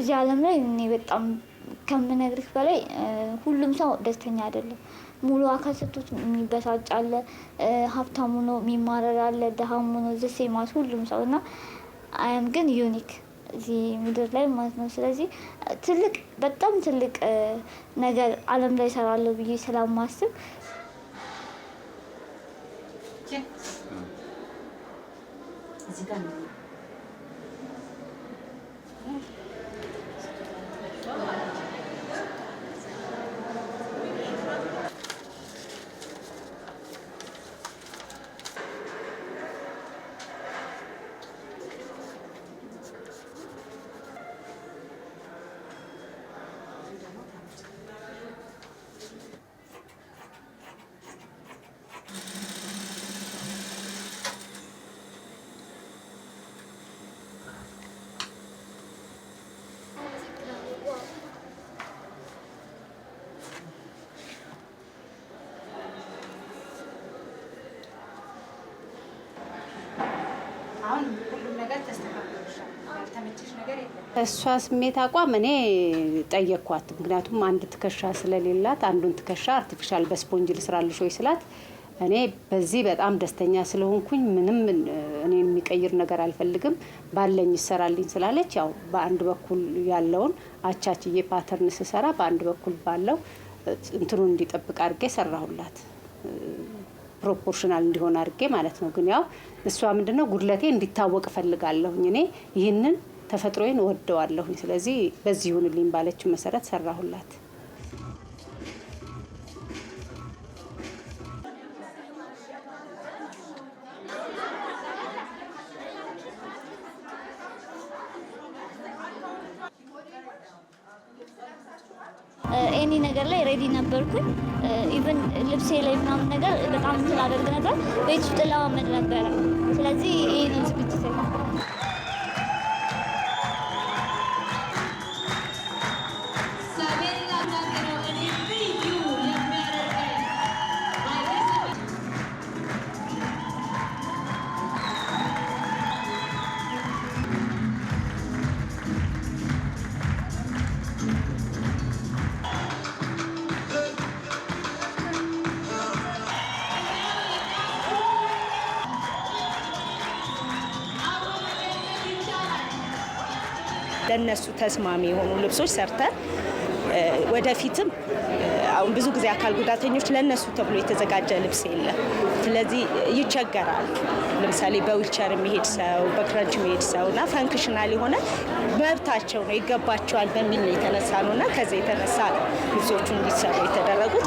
እዚህ ዓለም ላይ እኔ በጣም ከምነግርህ በላይ ሁሉም ሰው ደስተኛ አይደለም። ሙሉ አካል ሰጥቶት የሚበሳጭ አለ፣ ሀብታም ሆኖ የሚማረር አለ፣ ድሃም ሆኖ the same as ሁሉም ሰው። እና I am ግን unique እዚህ ምድር ላይ ማለት ነው። ስለዚህ ትልቅ፣ በጣም ትልቅ ነገር ዓለም ላይ እሰራለሁ ብዬ ስለማስብ። እዚህ ጋር ነው። አሁን ሁሉም ነገር ተስተካክሎልሻል። ያልተመቸሽ ነገር የለም። እሷ ስሜት አቋም እኔ ጠየቅኳት። ምክንያቱም አንድ ትከሻ ስለሌላት አንዱን ትከሻ artificial በስፖንጅ ልስራልሽ ወይ ስላት፣ እኔ በዚህ በጣም ደስተኛ ስለሆንኩኝ ምንም እኔ የሚቀይር ነገር አልፈልግም፣ ባለኝ ይሰራልኝ ስላለች፣ ያው በአንድ በኩል ያለውን አቻችዬ pattern ስሰራ በአንድ በኩል ባለው እንትኑን እንዲጠብቅ አድርጌ ሰራሁላት። Proportional እንዲሆን አድርጌ ማለት ነው። ግን ያው እሷ ምንድነው፣ ጉድለቴ እንዲታወቅ እፈልጋለሁኝ፣ እኔ ይህንን ተፈጥሮዬን እወደዋለሁኝ። ስለዚህ በዚህ ይሁንልኝ ባለችው መሰረት ሰራሁላት። Any ነገር ላይ ready ነበርኩኝ። Even ልብሴ ላይ ምናምን ነገር በጣም እንትን አደርግ ነበር። ቤት ውስጥ እለማመድ ነበረ። ስለዚህ ይህ ነው ዝግጅት። እግዚአብሔርን አምላክ ነው እኔ ልዩ የሚያደርገኝ። ለእነሱ ተስማሚ የሆኑ ልብሶች ሰርተን ወደፊትም አሁን ብዙ ጊዜ አካል ጉዳተኞች ለእነሱ ተብሎ የተዘጋጀ ልብስ የለም። ስለዚህ ይቸገራሉ። ለምሳሌ በዊልቸር የሚሄድ ሰው፣ በ crutch የሚሄድ ሰው እና functional የሆነ መብታቸው ነው፣ ይገባቸዋል በሚል ነው የተነሳ ነው እና ከዚህ የተነሳ ነው ልብሶቹ እንዲሰሩ የተደረጉት።